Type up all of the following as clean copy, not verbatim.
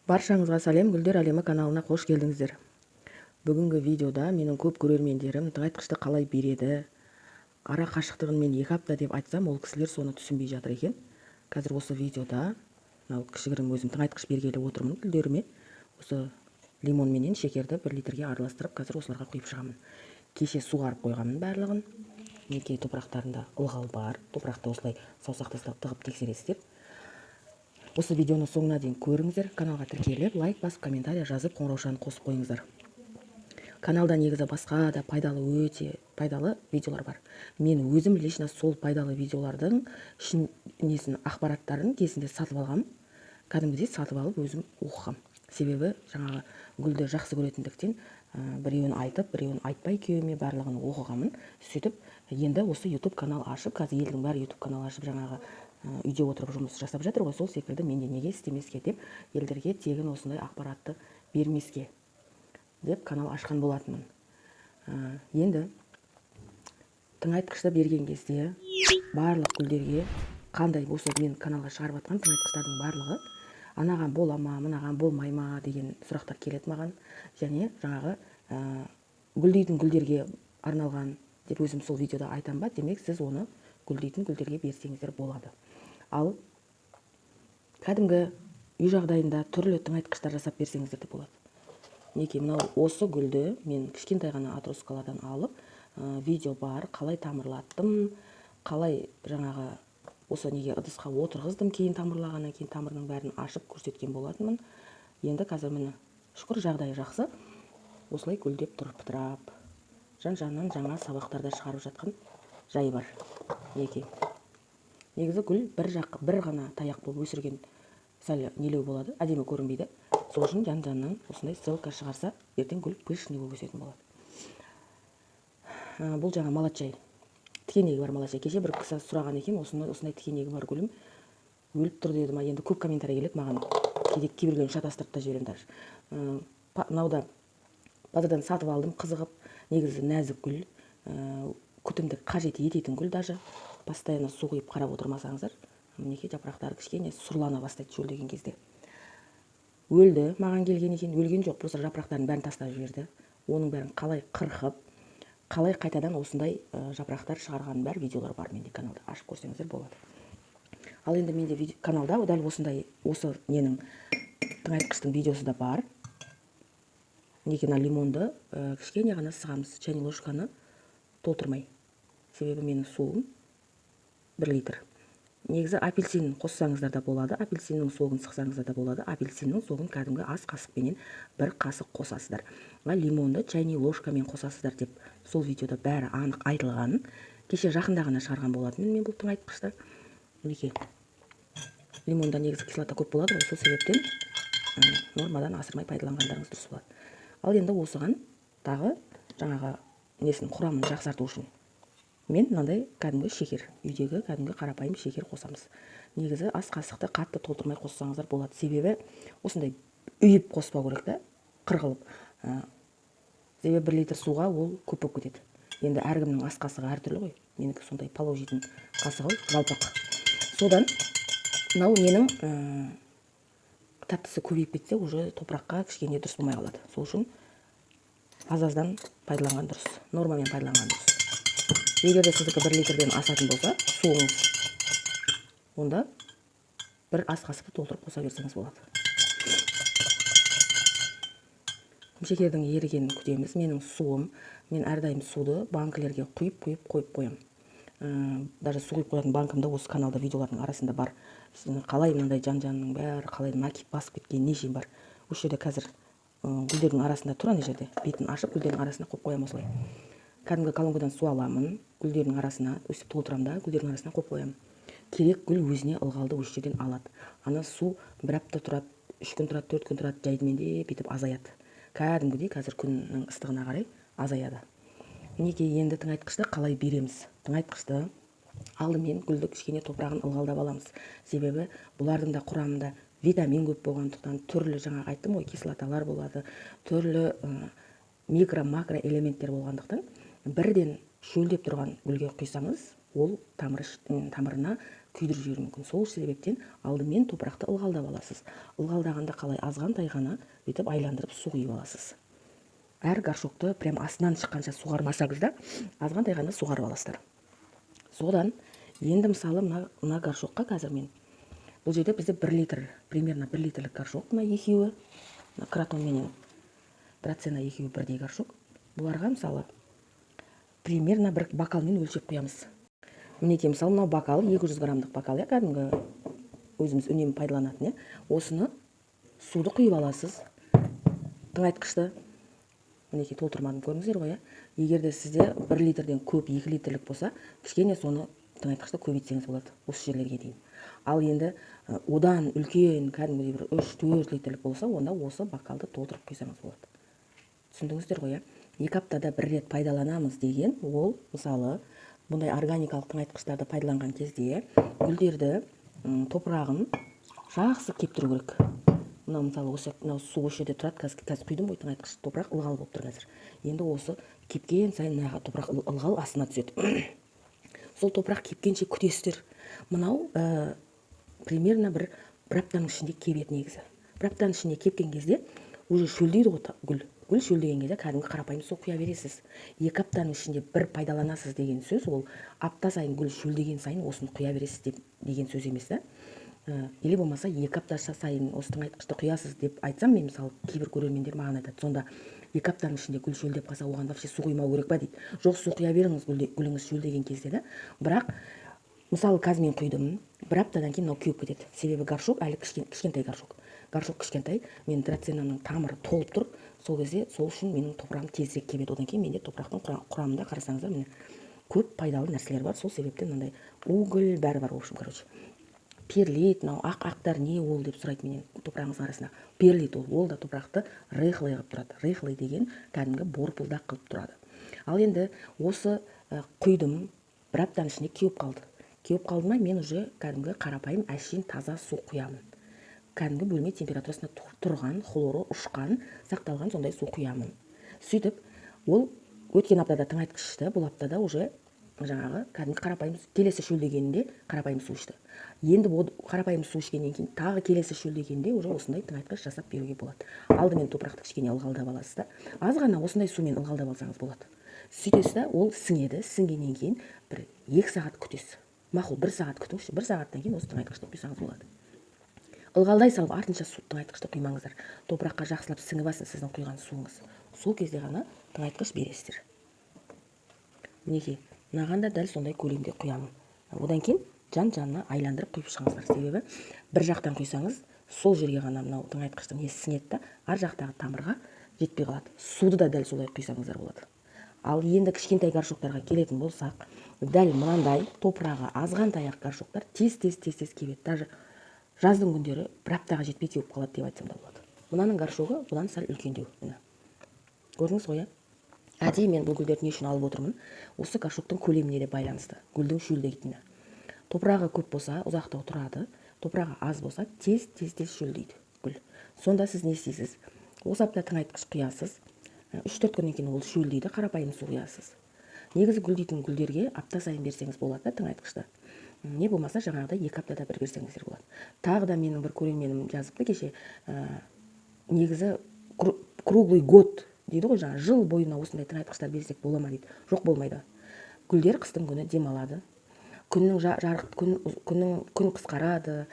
Баршаңызға сәлем, Гүлдер әлемі каналына қош келдіңіздер. Бүгінгі видеода менің көп көрермендерім тыңайтқышты қалай береді, ара қашықтығын мен 2 апта деп айтсам, ол кісілер соны түсінбей жатыр екен. Қазір осы видеода мынау кішігірім өзім тыңайтқыш бергелі отырмын гүлдеріме. Осы лимон менен шекерді 1 литрге араластырып, қазір осыларға құйып шығамын. Кеше суғарып қойғанмын барлығын. Мінекей топырақтарында ылғал бар. Топырақты осылай саусақты тығып тексересіздер. Осы видеоны соңына дейін көріңіздер, каналға тіркеліп, лайк басып, комментария жазып, қоңыраушаны қосып қойыңыздар. Каналда негізі басқа да пайдалы, өте пайдалы видеолар бар. Мен өзім лично сол пайдалы видеолардың несін, ақпараттарын кезінде сатып алғам. Кәдімгідей сатып алып өзім оқығам. Себебі жаңағы гүлді жақсы көретіндіктен, біреуін айтып, біреуін айтпай күйеуіме барлығын оқығанмын. Сөйтіп енді осы YouTube канал ашып, қазір елдің бәрі YouTube канал ашып жаңағы үйде отырып жұмыс жасап жатыр ғой, сол секілді мен де неге істемеске деп, елдерге тегін осындай ақпаратты бермеске деп канал ашқан болатынмын. Енді тыңайтқышты берген кезде барлық гүлдерге қандай осы мен каналға шығарып жатқан тыңайтқыштардың барлығы анаған бола ма, мынаған болмай ма деген сұрақтар келеді маған. Және жаңағы гүлдейтін гүлдерге арналған деп өзім сол видеода айтам ба, демек сіз оны гүлдейтін гүлдерге берсеңіздер болады. Ал кәдімгі үй жағдайында түрлі тыңайтқыштар жасап берсеңіздер де болады. Мінекей мынау осы гүлді мен кішкентай ғана отросткалардан алып, видео бар, қалай тамырлаттым, қалай жаңағы осы неге ыдысқа отырғыздым, кейін тамырлағаннан кейін тамырының бәрін ашып көрсеткен болатынмын. Енді қазір міне шүкір жағдайы жақсы, осылай гүлдеп тұр, пытырап, жан-жағынан жаңа сабақтарда шығарып жатқан жайы бар. Мінекей негізі гүл бір жақ, бір ғана таяқ болып өсірген сәл нелеу болады, әдемі көрінбейді. Сол үшін жан-жағынан осындай стрелка шығарса, ертең гүл пышный болып өсетін болады. Бұл жаңа молочай. Тікенегі бар молочай. Кеше бір кісі сұраған екен, осындай тікенегі бар гүлім өліп тұр деді ма. Енді көп комментарий келеді маған. Кейде кейбіреулерін шатастырып та жіберемін даже. Мынау да базардан сатып алдым, қызығып. Негізі нәзік гүл, күтімді қажет ететін гүл даже. Постоянно су құйып қарап отырмасаңыздар, мінекей жапырақтары кішкене сұрлана бастайды шөлдеген кезде. Өлді, маған келген екен, өлген жоқ, просто жапырақтарын бәрін тастап жіберді. Оның бәрін қалай қырқып, қалай қайтадан осындай жапырақтар шығарғанын бәрі видеолар бар менде каналда, ашып көрсеңіздер болады. Ал енді менде каналда дәл осындай, осы ненің тыңайтқыштың видеосы да бар. Мінекей мына лимонды кішкене ғана сығамыз, чайный ложканы толтырмай. Себебі менің суым 1 литр. Негізі апельсин қоссаңыздар да болады, апельсиннің согын сықсаңыздар да болады. Апельсиннің согын кәдімгі ас қасықпенен 1 қасық қосасыздар. Ал лимонды чайный ложкамен қосасыздар деп сол видеода бәрі анық айтылған. Кеше жақында ғана шығарған болатынмын мен бұл тыңайтқышты. Мінекей лимонда негізі кислота көп болады ғой, сол себептен нормадан асырмай пайдаланғандарыңыз дұрыс болады. Ал енді осыған тағы жаңағы несін құрамын жақсарту үшін мен мынандай кәдімгі шекер, үйдегі кәдімгі қарапайым шекер қосамыз. Негізі ас қасықты қатты толтырмай қоссаңыздар болады. Себебі осындай үйіп қоспау керек та, қырқылып. Себебі 1 литр суға ол көп болып кетеді. Енді әркімнің ас қасығы әртүрлі ғой. Менікі сондай палау жейтін қасығы ғой, жалпақ. Содан мынау ненің тәттісі көбейіп кетсе, уже топыраққа кішкене дұрыс болмай қалады. Сол үшін аз-аздан пайдаланған дұрыс, нормамен пайдаланған дұрыс. Егер де сіздікі 1 литрден асатын болса, суыңыз, онда бір ас қасықты толтырып қоса берсеңіз болады. Шекердің ерігенін күтеміз. Менің суым, мен әрдайым суды банкілерге құйып-құйып қойып қоямын. Даже су құйып қоятын банкімді осы каналда видеолардың арасында бар. Қалай мынандай жан-жанның бәрі қалай накип басып кеткен нешен бар. Осы жерде қазір гүлдердің арасында тұр, ана жерде бетін ашып гүлдердің арасына қойып қоямын осылай. Кәдімгі колонкадан су аламын, гүлдердің арасына өстіп толтырамын да, гүлдердің арасына қойып қоямын. Керек гүл өзіне ылғалды осы жерден алады. Ана су бір апта тұрады, 3 күн тұрады, 4 күн тұрады, жайменде бүйтіп азаяды. Кәдімгідей қазір күннің ыстығына қарай азаяды. Мінекей енді тыңайтқышты қалай береміз? Тыңайтқышты алдымен гүлді кішкене топырағын ылғалдап аламыз. Себебі бұлардың да құрамында витамин көп болғандықтан түрлі, жаңа айттым ғой, кислоталар болады, түрлі микро, макро элементтер болғандықтан бірден шөлдеп тұрған гүлге құйсаңыз, ол тамырына күйдіріп жіберуі мүмкін. Сол себептен алдымен топырақты ылғалдап аласыз. Ылғалдағанда қалай, азғантай ғана бүйтіп айландырып су құйып аласыз. Әр горшокты прям астынан шыққанша суғармасаңыз да, азғантай ғана суғарып аласыздар. Содан енді мысалы мына горшокқа қазір мен бұл жерде бізде 1 литр, примерно 1 литрлік горшок, мына екеуі, мына кротон менен драцена екеуі бірдей горшок. Бұларға мысалы примерно бір бокалмен өлшеп құямыз. Мінекей мысалы мынау бокал 200 граммдық бокал, иә, кәдімгі өзіміз үнемі пайдаланатын, иә. Осыны суды құйып аласыз. Тыңайтқышты мінекей толтырмадым, көрдіңіздер ғой, иә. Егер де сізде 1 литрден көп, 2 литрлік болса, кішкене соны тыңайтқышты көбейтсеңіз болады осы жерлерге дейін. Ал енді одан үлкен кәдімгідей бір 3-4 литрлік болса, онда осы бокалды толтырып құйсаңыз болады. Түсіндіңіздер ғой, иә? 2 аптада бір рет пайдаланамыз деген ол, мысалы, бұндай органикалық тыңайтқыштарды пайдаланған кезде гүлдерді, топырағын жақсы кептіру керек. Мынау мысалы осы, мынау су осы жерде тұрады, қазір құйдым ғой тыңайтқыш, топырақ ылғал болып тұр қазір. Енді осы кепкен сайын мына топырақ ылғал астына түседі. Сол топырақ кепкенше күтесіздер. Мынау примерно бір аптаның ішінде кебеді негізі. Бір аптаның ішінде кепкен кезде уже шөлдейді ғой гүл. Гүл шөлдеген кезде кәдімгі қарапайым су құя бересіз. 2 аптаның ішінде бір пайдаланасыз деген сөз, ол апта сайын гүл шөлдеген сайын осыны құя бересіз деген сөз емес та. Или болмаса 2 апта сайын осы тыңайтқышты құясыз деп айтсам, мен мысалы кейбір көрермендер маған айтады, сонда 2 аптаның ішінде гүл шөлдеп қалса, оған вообще су құймау керек па дейді. Жоқ, су құя беріңіз гүліңіз шөлдеген кезде да. Бірақ мысалы қазір мен құйдым, бір аптадан кейін мынау кеуіп кетеді. Себебі горшок әлі кішкентай горшок. Горшок кішкентай, менің драценаның тамыры толып тұр. Сол кезде сол үшін менің топырағым тезірек кебеді. Одан кейін менде топырақтың құрамында қарасаңыздар, міне көп пайдалы нәрселер бар. Сол себептен мынандай уголь бәрі бар, в общем, короче. Перлит, мынау ақ-ақтар не ол деп сұрайды менен топырағыңыздың арасында. Перлит ол да топырақты рыхлый қылып тұрады. Рыхлый деген кәдімгі борпылдақ қылып тұрады. Ал енді осы құйдым, бір аптаның ішінде кеуіп қалды. Кеуіп қалды ма, мен уже кәдімгі қарапайым әшейін таза су құямын. Кәдімгі бөлме температурасында тұрған, хлоры ұшқан, сақталған сондай су құямын. Сөйтіп, ол өткен аптада тыңайтқыш ішті, бұл аптада уже жаңағы кәдімгі қарапайым келесі шөлдегенінде қарапайым су ішті. Енді ол қарапайым су ішкеннен кейін тағы келесі шөлдегенде уже осындай тыңайтқыш жасап беруге болады. Алдымен топырақты кішкене ылғалдап аласыз да, аз ғана осындай сумен ылғалдап алсаңыз болады. Сөйтесіз да, ол сіңеді, сіңгеннен кейін бір 2 сағат күтесіз. Мақұл, 1 сағат күтіңізші, 1 сағаттан кейін осы тыңайтқышты құйсаңыз болады. Ылғалдай салып артынша су тыңайтқышты құймаңыздар. Топыраққа жақсылап сіңіп алсын сіздің құйған суыңыз. Сол кезде ғана тыңайтқыш бересіздер. Мінекей, мынаған да дәл сондай көлемде құямын. Одан кейін жан-жанына айландырып құйып шығыңыздар. Себебі бір жақтан құйсаңыз, сол жерге ғана мынау тыңайтқыштың несі сіңеді да, ар жақтағы тамырға жетпей қалады. Суды да дәл солай құйсаңыздар болады. Ал енді кішкентай горшоктарға келетін болсақ, дәл мынандай топырағы азғантай ақ горшоктар тез-тез-тез-тез кебеді. Даже жаздың күндері бір аптаға жетпей кеуіп қалады деп айтсам да болады. Мынаның горшогы бұдан сәл үлкендеу. Міне. Көрдіңіз ғой, иә? Әдейі мен бұл гүлдерді не үшін алып отырмын? Осы горшоктың көлеміне де байланысты. Гүлдің шөлдейтіні. Топырағы көп болса, ұзақтау тұрады. Топырағы аз болса, тез-тез-тез шөлдейді гүл. Сонда сіз не істейсіз? Осы апта тыңайтқыш құясыз. 3-4 күннен кейін ол шөлдейді, қарапайым су құясыз. Негізі гүлдейтін гүлдерге апта сайын берсеңіз болады да тыңайтқышты. Не болмаса жаңағыдай 2 аптада бір берсеңіздер болады. Тағы да менің бір көрерменім жазыпты кеше, негізі круглый год дейді ғой, жаңа жыл бойына осындай тыңайтқыштар берсек бола ма дейді. Жоқ, болмайды. Гүлдер қыстың күні демалады. Күннің жарық, күн, күннің, күн қысқарады,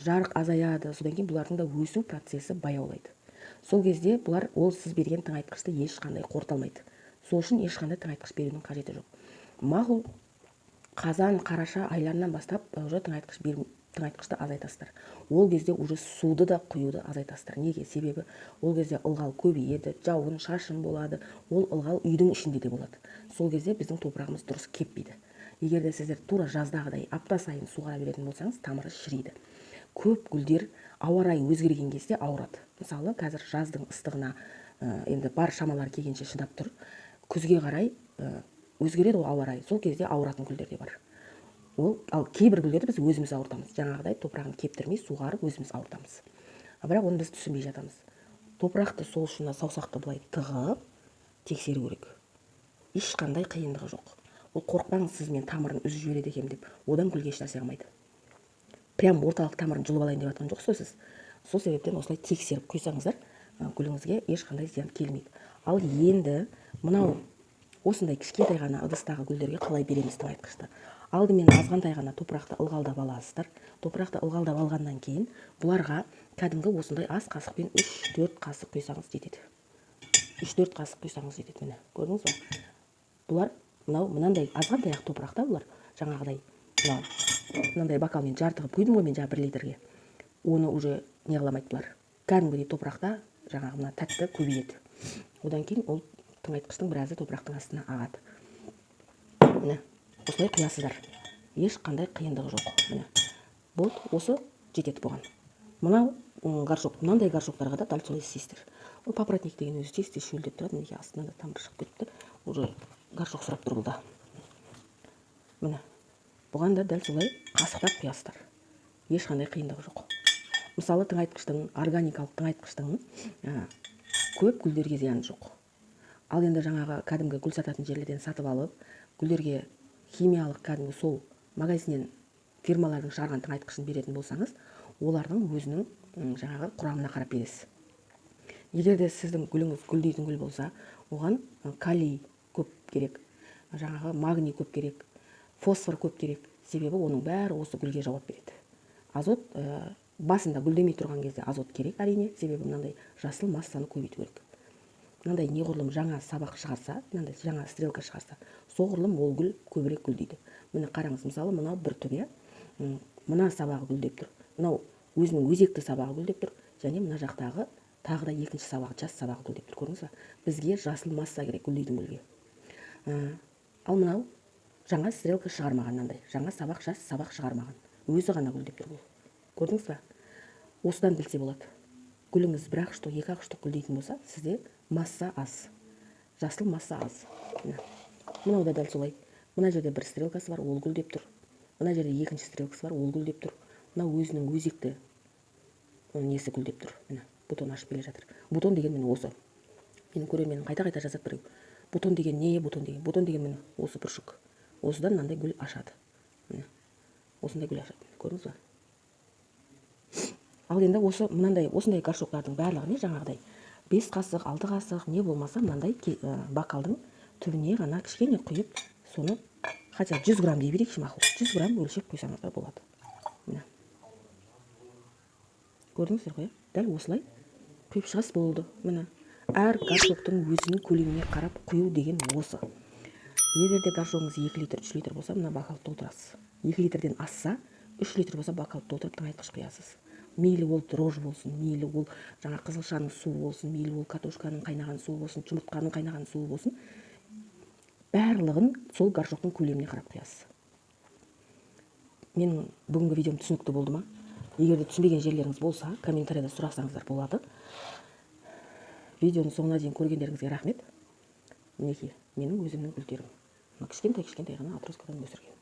жарық азаяды. Содан кейін бұлардың да өсу процесі баяулайды. Сол кезде бұлар ол сіз берген тыңайтқышты ешқандай қорыта алмайды. Сол үшін ешқандай тыңайтқыш берудің қажеті жоқ. Мақұл, қазан, қараша айларынан бастап уже тыңайтқышты азайтасыздар. Ол кезде уже суды да құюды азайтасыздар. Неге? Себебі ол кезде ылғал көбейеді, жауын, шашын болады. Ол ылғал үйдің ішінде де болады. Сол кезде біздің топырағымыз дұрыс кеппейді. Егер де сіздер тура жаздағыдай апта сайын суғара беретін болсаңыз, тамыры шіриді. Көп гүлдер ауа райы өзгерген кезде ауырады. Мысалы, қазір жаздың ыстығына енді бар шамалар келгенше шыдап тұр. Күзге қарай өзгереді ғой ауа райы. Сол кезде ауыратын гүлдер де бар. Ал кейбір гүлдерді біз өзіміз ауыртамыз. Жаңағыдай топырағын кептірмей суғарып өзіміз ауыртамыз. Бірақ оны біз түсінбей жатамыз. Топырақты сол үшін саусақты былай тығып тексеру керек. Ешқандай қиындығы жоқ. Ол қорықпаңыз, сіз мен тамырын үзіп жібереді екенмін деп. Одан гүлге ешнәрсе қалмайды. Прям орталық тамырын жұлып алайын деп жатқан жоқсыз ғой сіз. Сол себептен осылай тексеріп құйсаңыздар, гүліңізге ешқандай зиян келмейді. Ал енді мынау осындай кішкентай ғана ыдыстағы гүлдерге қалай береміз тыңайтқышты? Алдымен азғантай ғана топырақты ылғалдап аласыздар. Топырақты ылғалдап алғаннан кейін бұларға кәдімгі осындай ас қасықпен 3-4 қасық құйсаңыз жетеді. 3-4 қасық құйсаңыз жетеді, міне, көрдіңіз ба? Бұлар мынау мынандай азғантай ақ топырақта бұлар жаңағыдай мынау мынандай бокалмен жарты қылып құйдым ғой мен жаңа 1 литрге. Оны уже не қыламайды бұлар. Кәдімгідей топырақта жаңағы мына тәтті көбейеді. Одан кейін ол тыңайтқыштың біразы топырақтың астына ағады. Міне, осылай құясыздар. Ешқандай қиындығы жоқ. Міне, болды, осы жетеді бұған. Мынау горшок, мынандай горшоктарға да дәл солай істейсіздер. Ол папоротник деген өзі тез-тез шөлдеп тұрады. Мінекей, астынан да тамыр шығып кетіпті. Уже горшок сұрап тұр бұл да. Міне, бұған да дәл солай қасықтап құясыздар. Ешқандай қиындығы жоқ. Мысалы, тыңайтқыштың, органикалық тыңайтқыштың көп гүлдерге зияны жоқ. Ал енді жаңағы кәдімгі гүл сататын жерлерден сатып алып, гүлдерге химиялық кәдімгі сол магазиннен фирмалардың шығарған тыңайтқышын беретін болсаңыз, олардың өзінің жаңағы құрамына қарап бересіз. Егер де сіздің гүліңіз гүлдейтін гүл болса, оған калий көп керек, жаңағы магний көп керек, фосфор көп керек. Себебі оның бәрі осы гүлге жауап береді. Азот басында гүлдемей тұрған кезде азот керек әрине, себебі мынандай жасыл массаны көбейту керек. Мынандай неғұрлым жаңа сабақ шығарса, мынандай жаңа стрелка шығарса, соғұрлым ол гүл көбірек гүлдейді. Міне қараңыз, мысалы, мынау бір түп, иә? Мына сабағы гүлдеп тұр. Мынау өзінің өзекті сабағы гүлдеп тұр, және мына жақтағы тағы да екінші сабағы, жас сабағы гүлдеп тұр. Көрдіңіз ба? Бізге жасыл масса керек гүлдейтін гүлге. Ал мынау жаңа стрелка шығармаған, мынандай жаңа сабақ, жас сабақ шығармаған. Өзі ғана гүлдеп тұр бұл. Көрдіңіз ба? Осыдан білсе болады. Гүліңіз бір ақ штук, екі ақ штук гүлдейтін болса, сізде масса аз. Жасыл масса аз. Міне. Мынау да дәл солай. Мына жерде бір стрелкасы бар, ол гүлдеп тұр. Мына жерде екінші стрелкасы бар, ол гүлдеп тұр. Мынау өзінің өзекті несі гүлдеп тұр. Міне, бутон ашып келе жатыр. Бутон деген міне осы. Менің көрерменім қайта-қайта жазады біреу. Бутон деген не? Бутон деген. Бутон деген міне осы бүршік. Осыдан мынандай гүл ашады. Міне. Осындай гүл ашады. Көрдіңіз ба? Ал енді осы мынандай осындай горшоктардың барлығіне жаңағыдай 5 қасық, 6 қасық, не болмаса мынандай бокалдың түбіне ғана кішкене құйып, соны хотя 100 грамм дей берейікші, мақұл. 100 грамм өлшеп құйсаңыздар болады. Міне. Көрдіңіздер ғой, дәл осылай құйып шығасыз болды. Міне, әр горшоктың өзінің көлеміне қарап құю деген осы. Егер де горшогыңыз 2 литр, 3 литр болса, мына бокалды толтырасыз. 2 литрден асса, 3 литр болса, бокалды толтырып тыңайтқыш құясыз. Мейлі ол дрожжи болсын, мейлі ол жаңа қызылшаның суы болсын, мейлі ол картошканың қайнаған суы болсын, жұмыртқаның қайнаған суы болсын, барлығын сол горшоктың көлеміне қарап құясыз. Менің бүгінгі видеом түсінікті болды ма? Егер де түсінбеген жерлеріңіз болса, комментарияда сұрасаңыздар болады. Видеоның соңына дейін көргендеріңізге рахмет. Мінекей, менің өзімнің гүлдерім. Мына кішкентай-кішкентай ғана отросткадан өсірген.